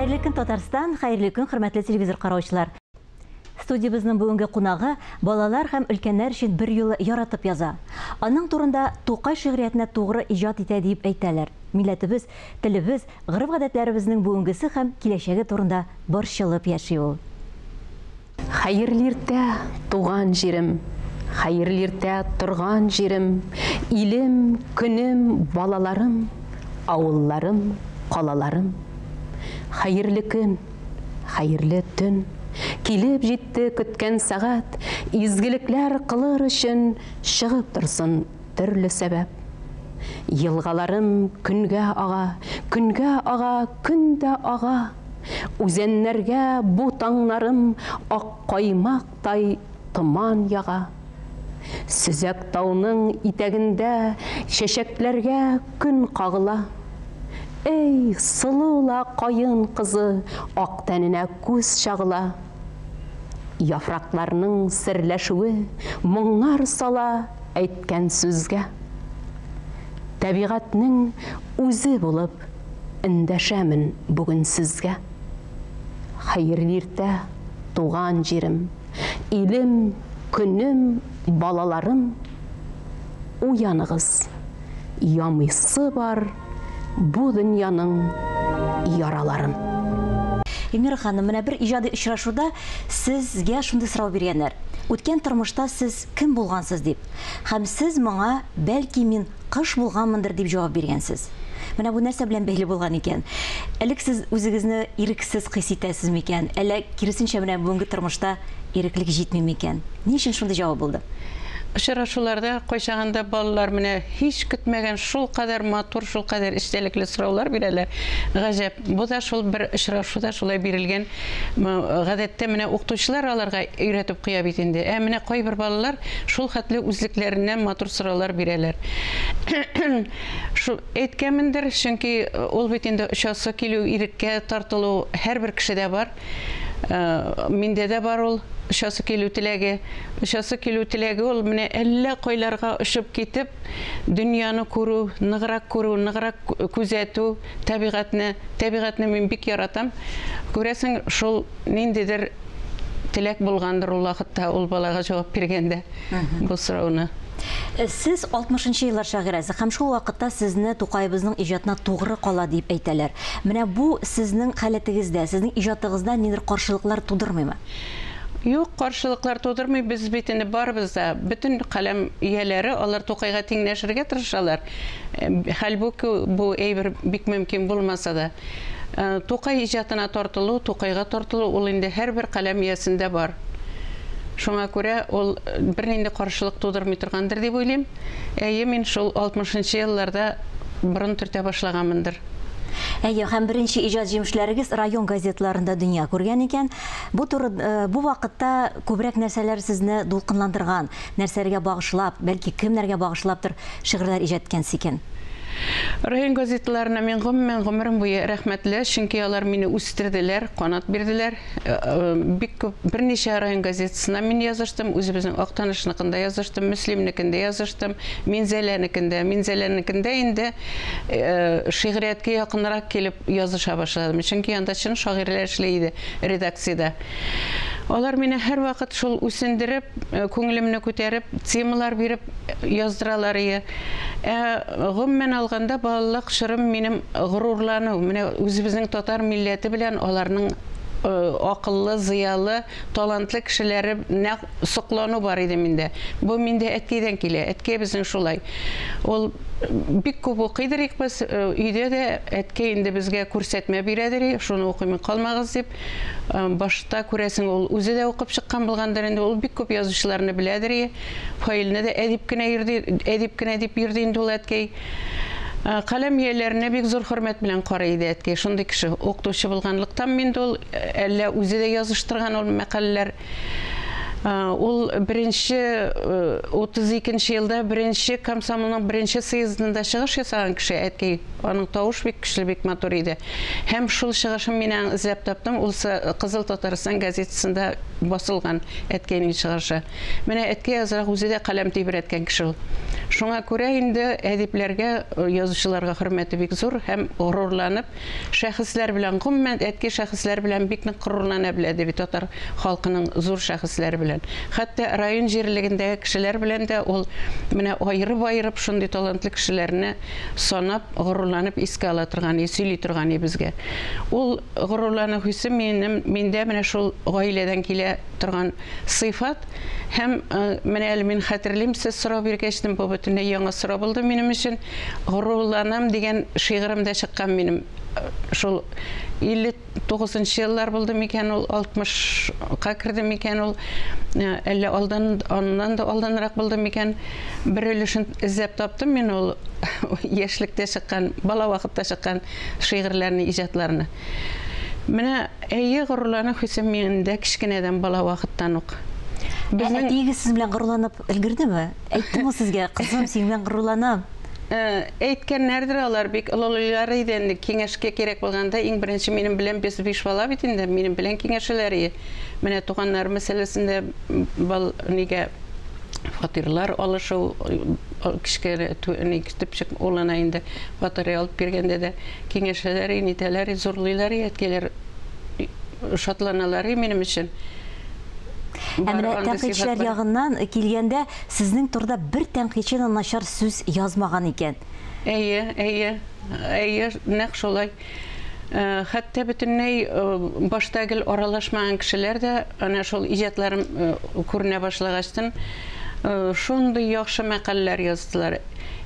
Хәерле көн, Татарстан, хәерле көн, хөрмәтле телевизор караучылар. Студиябезнең бүгенге кунагы балалар һәм өлкәннәр өчен берьюлы яратып яза. Аның турында Тукай шигъриятенә тугры иҗат итә диеп әйтәләр. Милләтебез, телебез, гореф-гадәтләребезнең бүгенгесе һәм киләчәге турында борчылып яши ул. Хәерле иртә, туган җирем, Хәерле иртә, торган җирем, Илем, көнем, балаларым, Авылларым, калаларым. Хәерле көн, хәерле төн, Килеп җитте көткән сәгать, Изгелекләр кылыр өчен Чыгып торсын төрле сәбәп. Елгаларым көнгә ага, Көнгә ага, көн дә ага. Үзәннәргә бу таңнарым Ак каймактай томан яга. Сөзәк тауның итәгендә Чәчәкләргә көн кагыла. Эй, сылу ла каен кызы, Ак тәненә күз чагыла. Яфракларның серләшүе Моңнар сала әйткән сүзгә. Табигатьнең үзе булып Эндәшәмен бүген сезгә. Хәерле иртә, туган җирем, Илем, көнем, балаларым. Уяныгыз, ямыйсы бар бу дөньяның яраларын. Эльмира ханым, менә бер иҗади очрашуда сезгә шундый сорау биргәннәр. Үткән тормышта сез кем булгансыз дип. Һәм сез моңа, бәлки мин кош булганмындыр дип җавап биргәнсез. Менә бу нәрсә белән бәйле булган икән? Элек сез үзегезне ирексез хис итәсез микән? Әллә киресенчә менә бүгенге тормышта иреклек җитми микән? Ни өчен шундый җавап булды? Очрашуларда кайчагында балалар менә һич көтмәгән шулкадәр матур, шулкадәр эчтәлекле сораулар бирәләр. Гаҗәп. Бу да шул бер очрашуда шулай бирелгән. Гадәттә менә укытучылар аларга өйрәтеп куя бит инде. Ә менә кайбер балалар шул хәтле үзлекләреннән матур сораулар бирәләр. Шул әйткәнмендер, чөнки ул бит инде очасы килү, иреккә тартылу һәрбер кешедә бар. Миндә дә бар ул очасы килү теләге. Очасы килү теләге ул менә әллә кайларга очып китеп, дөньяны күрү, ныграк күрү, ныграк күзәтү, табигатьне. Табигатьне мин бик яратам. Күрәсең, шул ниндидер теләк булгандыр ул вакытта ул балага җавап биргәндә бу сорауны. Сез 60 нчы еллар шагыйрәсе һәм шул вакытта сезне Тукаебызның иҗатына тугры кала диеп әйтәләр. Менә бу сезнең халәтегездә, сезнең иҗатыгызда ниндидер каршылыклар тудырмыймы? Юк, каршылыклар тудырмый. Без бит инде барыбыз да, бөтен каләм ияләре, алар Тукайга тиңләшергә тырышалар. Хәлбуки бу әйбер бик мөмкин булмаса да. Тукай иҗатына тартылу, Тукайга тартылу ул инде һәрбер каләм иясендә бар. Шуңа күрә ул бернинди каршылык тудырмый торгандыр дип уйлыйм. Әйе, мин шул 60 нчы елларда борын төртә башлаганмындыр. Әйе, һәм беренче иҗат җимешләрегез район газеталарында дөнья күргән икән. Бу туры, бу вакытта күбрәк нәрсәләр сезне дулкынландырган, нәрсәләргә багышлап, бәлки кемнәргә багышлаптыр шигырьләр иҗат иткәнсез икән? Район газеталарына мин гомумән гомерем буе рәхмәтле, чөнки алар мине үстерделәр, канат бирделәр. Бик күп, берничә район газетасына мин языштым, үзебезнең Актанышныкында языштым, Мөслимнекендә языштым, Минзәләнекендә. Минзәләнекендә инде шигърияткә якынрак килеп языша башладым, чөнки анда чын шагыйрьләр эшли иде редакциядә. Алар мине һәрвакыт шул үсендереп, күңелемне күтәреп, темалар биреп яздыралар ие. Ә гомумән алганда балалык чорым минем горурлану, менә үзебезнең татар милләте белән аларның акыллы, зыялы, талантлы кешеләре нәкъ соклану бар иде миндә. Бу миндә әткәйдән килә. Әткәй безнең шулай. Ул бик күп укыйдыр ик без өйдә дә әткәй инде безгә күрсәтмә бирәдер, шуны укымый калмагыз дип. Башта күрәсең, ул үзе дә укып чыккан булгандыр инде, ул бик күп язучыларны беләдер. Фаилне дә әдип кенә йөрде, әдип кенә дип йөрде инде ул әткәй. Каләм ияләренә бик зур хөрмәт белән карый иде әткәй. Шундый кеше, укытучы булганлыктан инде ул, әллә үзе дә языштырган ул мәкаләләр. Ул беренче 32 елда беренче комсомолның беренче съездында чыгыш ясаган кеше, әткәй. Аның тавыш бик көчле, бик матур иде. Һәм шул чыгышын мин аның эзләп таптым. Ул Кызыл Татарстан газетасында басылган әткәйнең чыгышы. Менә әткәй азрак үзе дә каләм тибрәткән кеше ул. Шуңа күрә инде әдипләргә, язучыларга хөрмәте бик зур һәм горурланып, шәхесләр белән, гомумән, әткәй шәхесләр белән бик нык горурлана белә, ди татар халкының зур шәхесләре белән. Хәтта район җирлегендәге кешеләр белән дә ул менә аерып-аерып шундый талантлы кешеләрне санап, горурланып искә ала торган, сөйли торган безгә. Ул горурлану хисе минем миндә менә шул гаиләдән килә торган сыйфат. Һәм менә әле мин хәтерлим, сез сорау биргәч, бу бөтенләй яңа сорау булды минем өчен. Горурланам дигән шигырем дә чыккан минем. Шул 59 еллар булды микән ул, 60-ка керде микән ул, әллә алдан, аннан да алданрак булды микән. Бер өлешен эзләп таптым мин ул яшьлектә чыккан, бала вакытта чыккан шигырьләрне, иҗатларны. Менә әйе, горурлану хисе миндә кечкенәдән, бала вакыттан ук. Безнең әтиегез сез белән горурланып өлгердеме? Әйттеме сезгә, кызым, синең белән горурланам? Әйткәннәрдер алар, бик олылыйлар иде инде, киңәшкә кирәк булганда иң беренче минем белән, без биш бала бит инде, минем белән киңәшәләр иде. Менә туганнар мәсьәләсендә бал нигә фатирлар алышу, кечкенә төпчек улына инде фатир алып биргәндә дә киңәшәләр, нитәләр, зурлыйлар, әткәйләр шатланалар минем өчен. Ә менә тәнкыйтьчеләр ягыннан килгәндә, сезнең турыда бер тәнкыйтьче дә начар сүз язмаган икән. Әйе, әйе, әйе, нәкъ шулай. Хәтта бөтенләй башта гел аралашмаган кешеләр дә, әнә шул иҗатларым күренә башлагачтын, шундый яхшы мәкаләләр яздылар.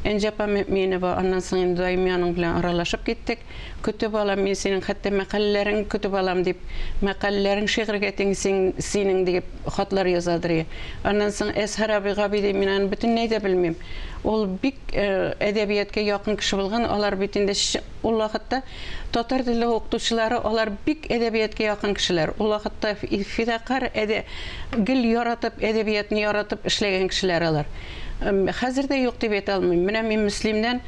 Энҗе апа Мөминова, аннан соң инде даими аның белән аралашып киттек. Көтеп алам мин синең, хәтта мәкаләләрең көтеп алам дип, мәкаләләрең шигырьгә тиң синең дип хатлар язадыр. Аннан соң Әзһәр абый Габиди, мин аны бөтенләй дә белмим. Ул бик әдәбиятка якын кеше булган, алар бит инде ул вакытта татар теле укытучылары, алар бик әдәбиятка якын кешеләр. Ул вакытта фидакар, гел яратып, әдәбиятны яратып эшләгән кешеләр алар. Хәзер дә юк дип әйтә алмыйм. Менә мин Мөслимнән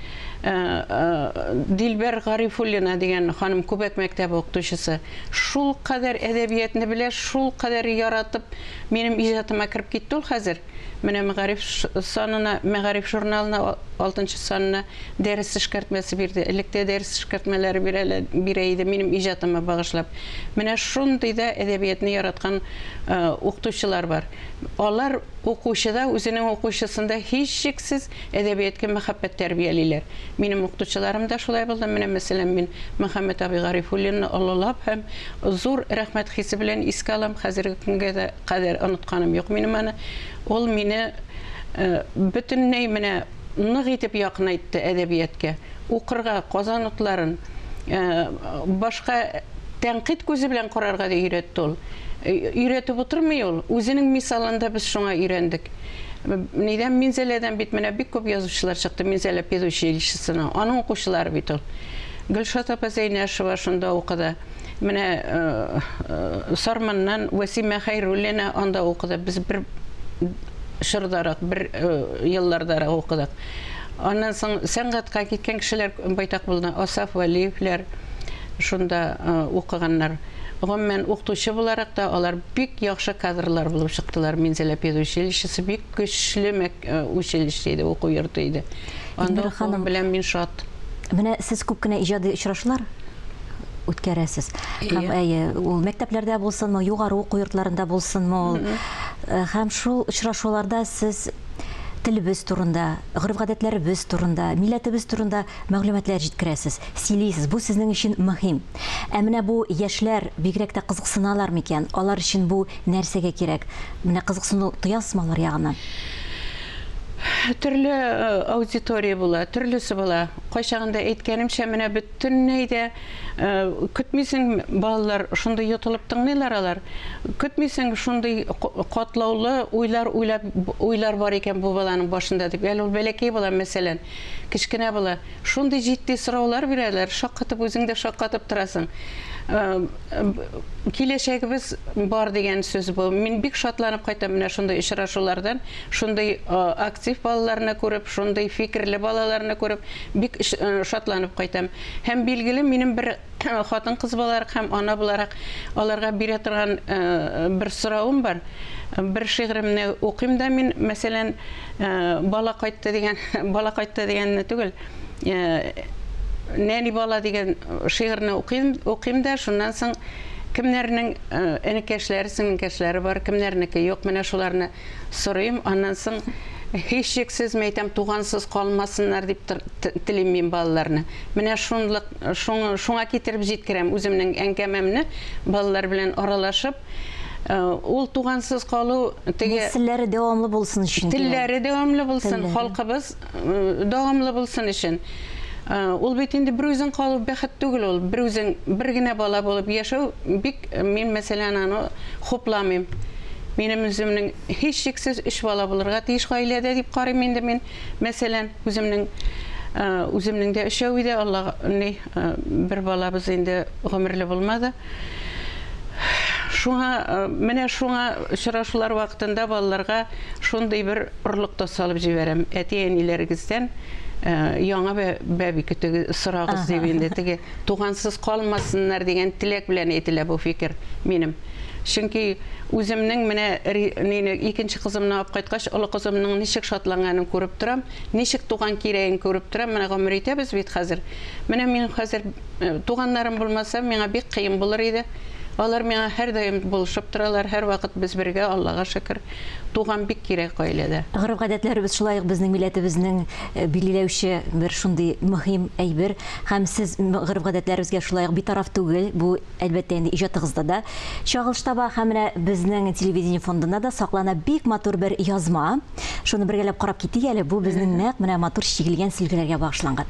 Дилбәр Гарифуллина дигән ханым, Күбәк мәктәбе укытучысы. Шул кадәр әдәбиятны белә, шул кадәр яратып минем иҗатыма кереп китте ул хәзер. Менә Мәгариф санына, Мәгариф журналына 6 санына дәрес эшкәртмәсе бирде. Электә дәрес эшкәртмәләре бирә иде минем иҗатыма багышлап. Менә шундый да әдәбиятны яраткан укытучылар бар. Алар укучыда, үзенең укучысында һичшиксез әдәбиятка мәхәббәт тәрбиялиләр. Минем укытучыларым да шулай булды. Менә мәсәлән, мин Мөхәммәт абый Гарифуллинны олылап һәм зур рәхмәт хисе белән искә алам. Хәзерге көнгә дә кадәр онытканым юк минем аны. Ул мине бөтенләй менә нык итеп якынайтты әдәбиятка. Укырга, Казан утларын, башка тәнкыйть күзе белән карарга да өйрәтте ул. Өйрәтеп утырмый ул, үзенең мисалында без шуңа өйрәндек. Нидән Минзәләдән бит менә бик күп язучылар чыкты, Минзәлә педучилищесының, аның укучылары бит ул. Гөлшат апа Зәйнәшева шунда укыды. Менә Сарманнан Вәсимә Хәйруллина анда укыды. Без бер чордарак, бер еллардарак укыдык. Аннан соң сәнгатькә киткән кешеләр байтак булды. Асаф Вәлиевләр шунда укыганнар. Гомумән, укытучы буларак та алар бик яхшы кадрлар булып чыктылар. Минзәлә педучилищесы бик көчле училище иде, уку йорты иде. Анда укуым белән мин шат. Менә сез күп кенә иҗади очрашулар үткәрәсез. Һәм әйе, ул мәктәпләрдә булсынмы, югары уку йортларында булсынмы ул. Һәм шул очрашуларда сез телебез турында, гореф-гадәтләребез турында, милләтебез турында мәгълүматлар җиткерәсез, сөйлисез. Бу сезнең өчен мөһим. Ә менә бу яшьләр бигрәк тә кызыксыналар микән? Алар өчен бу нәрсәгә кирәк? Менә кызыксыну тоясызмы алар ягыннан? Төрле аудитория була, төрлесе була. Кайчагында әйткәнемчә, менә бөтенләй дә көтмисең, балалар шундый йотылып тыңлыйлар алар. Көтмисең, шундый катлаулы уйлар уйлап, уйлар бар икән бу баланың башында дип. Әле ул бәләкәй бала, мәсәлән, кечкенә бала. Шундый җитди сораулар бирәләр, шаккатып, үзең дә шаккатып торасың. Киләчәгебез бар дигән сүз бу. Мин бик шатланып кайтам менә шундый очрашулардан, шундый актив балаларны күреп, шундый фикерле балаларны күреп, бик шатланып кайтам. Һәм билгеле, минем бер хатын-кыз буларак һәм ана буларак аларга бирә торган бер соравым бар. Бер шигыремне укыйм да мин, мәсәлән, бала кайтты дигән, бала кайтты дигәнне түгел, нәни бала дигән шигырьне укыйм, укыйм да, шуннан соң кемнәрнең энекәшләре, сеңелкәшләре бар, кемнәрнеке юк, менә шуларны сорыйм. Аннан соң һичшиксез, мәйтәм, тугансыз калмасыннар дип телим мин балаларны. Менә шунлык, шуңа китереп җиткерәм үземнең әңгәмәмне балалар белән аралашып. Ул тугансыз калу теге нәселләре дәвамлы булсын өчен. Телләре дәвамлы булсын, халкыбыз дәвамлы булсын өчен. Ул бит инде бер үзең калу бәхет түгел ул. Бер үзең бер генә бала булып яшәү бик, мин мәсәлән аны хупламыйм. Минем үземнең һичшиксез 3 бала булырга тиеш гаиләдә дип карыйм инде мин. Мәсәлән, үземнең үземнең дә өчәү иде, Алла ни бер балабыз инде гомерле булмады. Шуңа менә шуңа очрашулар вакытында балаларга шундый бер орлык та салып җибәрәм. Әти-әниләрегездән яңа бәби көтегез, сорагыз дип инде теге тугансыз калмасыннар дигән теләк белән әйтелә бу фикер минем. Чөнки үземнең менә нине икенче кызымны алып кайткач, олы кызымның ничек шатланганын күреп торам, ничек туган кирәген күреп торам. Менә гомер итәбез бит хәзер. Менә мин хәзер туганнарым булмаса, миңа бик кыен булыр иде. Алар миңа һәрдаим булышып торалар, һәрвакыт без бергә, Аллага шөкер. Туган бик кирәк гаиләдә. Гореф-гадәтләребез шулай ук безнең милләтебезнең билгеләүче бер шундый мөһим әйбер. Һәм сез гореф-гадәтләребезгә шулай ук битараф түгел. Бу, әлбәттә, инде иҗатыгызда да чагылыш таба. Һәм менә безнең телевидение фондында да саклана бик матур бер язма. Шуны бергәләп карап китик әле. Бу безнең нәкъ менә матур чигелгән сөлгеләргә багышланган.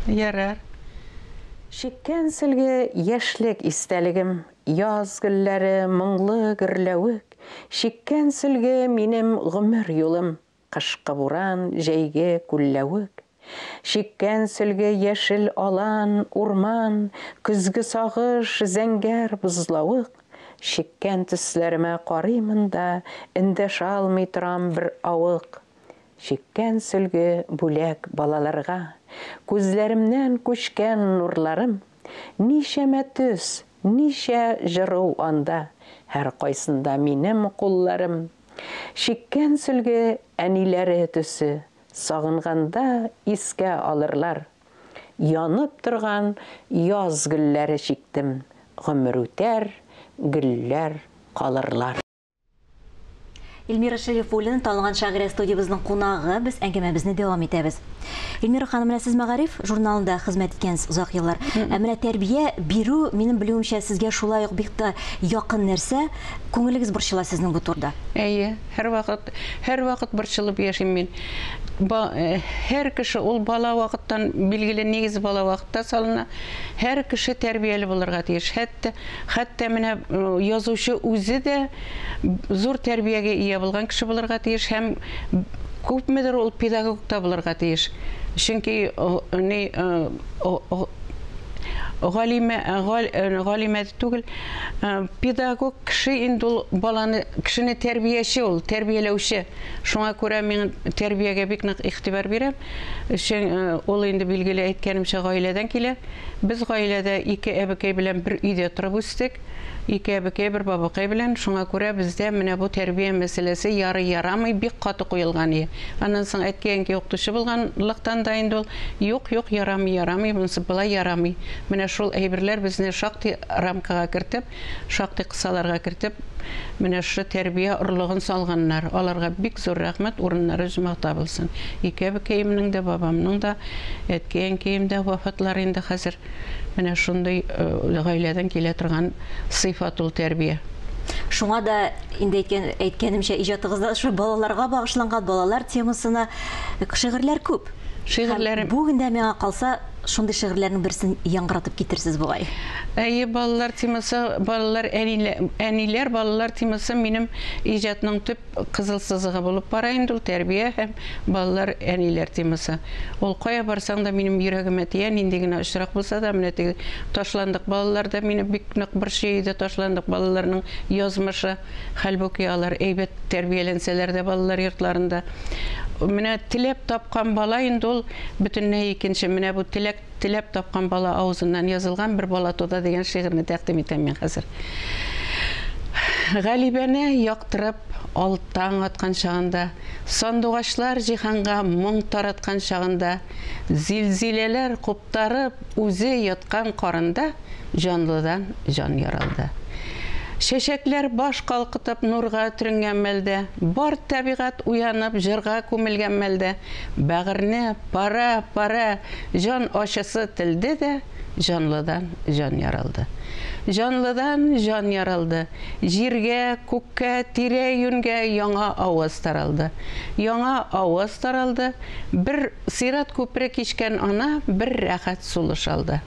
Ярар. Чиккән сөлге яшьлек истәлегем, яз гөлләре моңлы гөрләвек. Чиккән сөлге минем гомер юлым, кышкы буран, җәйге күлләвек. Чиккән сөлге яшел алан, урман, көзге сагыш, зәңгәр бозлавык. Чиккән төсләремә карыймын да, эндәшә алмый торам бер авык. Чиккән сөлге бүләк балаларга, күзләремнән күчкән нурларым. Ничәмә төс, ничә җыру анда, һәр кайсында минем кулларым. Чиккән сөлге әниләре төсе, сагынганда искә алырлар. Янып торган яз гөлләре чиктем, гомер үтәр, гөлләр калырлар. Эльмира Шәрифуллина, танылган шагыйрә, студиябезнең кунагы. Без әңгәмәбезне дәвам итәбез. Эльмира ханым, менә сез Мәгариф журналында хезмәт иткәнсез озак еллар. Ә менә тәрбия бирү, минем белүемчә, сезгә шулай ук бик тә якын нәрсә. Күңелегез борчыла сезнең бу турыда? Әйе, һәрвакыт, һәрвакыт борчылып яшим мин. Һәр кеше ул бала вакыттан, билгеле нигез бала вакытта салына. Һәр кеше тәрбияле булырга тиеш. Хәтта, хәтта менә язучы үзе дә зур тәрбиягә ия булган кеше булырга тиеш һәм күпмедер ул педагог та булырга тиеш. Чөнки ни галимә, галимә түгел, педагог кеше инде ул баланы, кешене тәрбияче ул, тәрбияләүче. Шуңа күрә мин тәрбиягә бик нык игътибар бирәм. Өчен ул инде билгеле әйткәнемчә гаиләдән килә. Без гаиләдә ике әбекәй белән бер өйдә торып үстек. Ике әбекәй, бер бабакай белән. Шуңа күрә бездә менә бу тәрбия мәсьәләсе ярый ярамый бик каты куелган иде. Аннан соң әткәй-әнкәй укытучы булганлыктан да инде ул юк, юк, ярамый, ярамый, монысы болай ярамый. Менә шул әйберләр безне шактый рамкага кертеп, шактый кысаларга кертеп, менә шушы тәрбия орлыгын салганнар. Аларга бик зур рәхмәт, урыннары оҗмахта булсын. Ике әбекәемнең дә, бабамның да, әткәй-әнкәем дә вафатлар инде хәзер. Менә шундый гаиләдән килә торган сыйфат ул тәрбия. Шуңа да инде әйткәнемчә, иҗатыгызда шул балаларга багышланган балалар темасына шигырьләр күп. Шигырьләрем. Бүген дә миңа калса, шундый шигырьләрнең берсен яңгыратып китерсез бугай. Әйе, балалар темасы, балалар, әниләр, балалар темасы минем иҗатның төп кызыл сызыгы булып бара инде ул тәрбия һәм балалар, әниләр темасы. Ул кая барсаң да минем йөрәгемә тия, нинди генә очрак булса да, менә теге ташландык балалар да мине бик нык борчый иде, ташландык балаларның язмышы. Хәлбуки алар әйбәт тәрбияләнсәләр дә балалар йортларында. Менә теләп тапкан бала инде ул бөтенләй икенче. Менә бу теләк теләп тапкан бала авызыннан язылган бер бала туды дигән шигырьне тәкъдим итәм мин хәзер. Галибәнә яктырып ал таң аткан чагында, сандугачлар җиһанга моң тараткан чагында, зилзиләләр куптарып үзе яткан карында җанлыдан җан яралды. Чәчәкләр баш калкытып нурга төренгән мәлдә, бар табигать уянып җырга күмелгән мәлдә, бәгырьне пара-пара җан ачысы телде дә, җанлыдан җан яралды. Җанлыдан җан яралды. Җиргә, күккә, тирә-юньгә яңа аваз таралды. Яңа аваз таралды. Бер сират күпере кичкән ана бер рәхәт сулыш алды.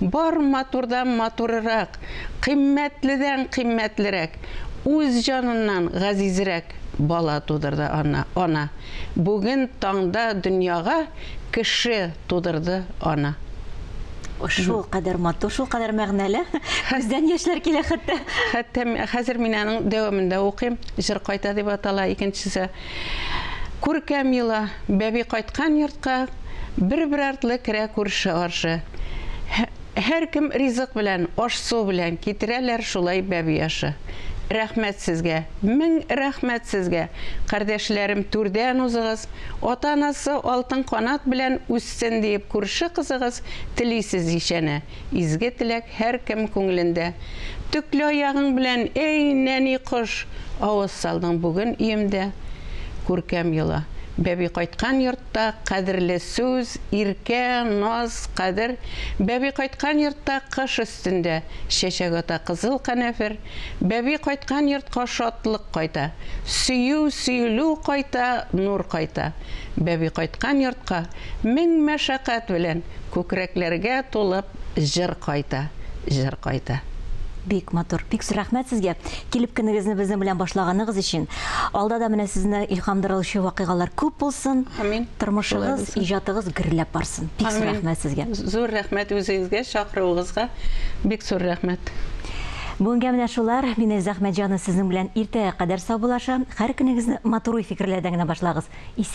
Бар матурдан матурырак, кыйммәтледән кыйммәтлерәк, үз җаныннан газизрәк бала тудырды ана. Ана. Бүген таңда дөньяга кеше тудырды ана. Шул кадәр матур, шул кадәр мәгънәле. Күздән яшьләр килә хәтта. Хәтта хәзер мин аның дәвамында укыйм. Җыр кайта дип атала икенчесе. Күркәм йола, бәби кайткан йортка бер-бер артлы керә күрше аршы. Һәркем ризык белән, аш-су белән китерәләр шулай бәби ашы. Рәхмәт сезгә, мең рәхмәт сезгә, кардәшләрем, түрдән узыгыз, ата-анасы алтын канат белән үссен диеп күрше кызыгыз телисез ишәнә. Изге теләк һәркем күңелендә. Төкле аягың белән, эй, нәни кош, авыз салдың бүген өемдә. Күркәм йола. Бәби кайткан йортта кадерле сүз, иркә, наз, кадер. Бәби кайткан йортта кыш өстендә чәчәк ата кызыл канәфер. Бәби кайткан йортка шатлык кайта. Сөю, сөелү кайта, нур кайта. Бәби кайткан йортка мең мәшәкать белән күкрәкләргә тулып җыр кайта, җыр кайта. Бик матур. Бик зур рәхмәт сезгә. Килеп көнегезне безнең белән башлаганыгыз өчен. Алда да менә сезне илһамдырылучы вакыйгалар күп булсын. Амин. Тормышыгыз, иҗатыгыз гөрләп барсын. Бик зур рәхмәт сезгә. Зур рәхмәт үзегезгә, чакыруыгызга. Бик зур рәхмәт. Бүгенгә менә шулар. Мин Эльза Әхмәтҗанова сезнең белән иртәгә кадәр саубуллашам. Һәр көнегезне матур уй-фикерләрдән генә башлагыз. Исән.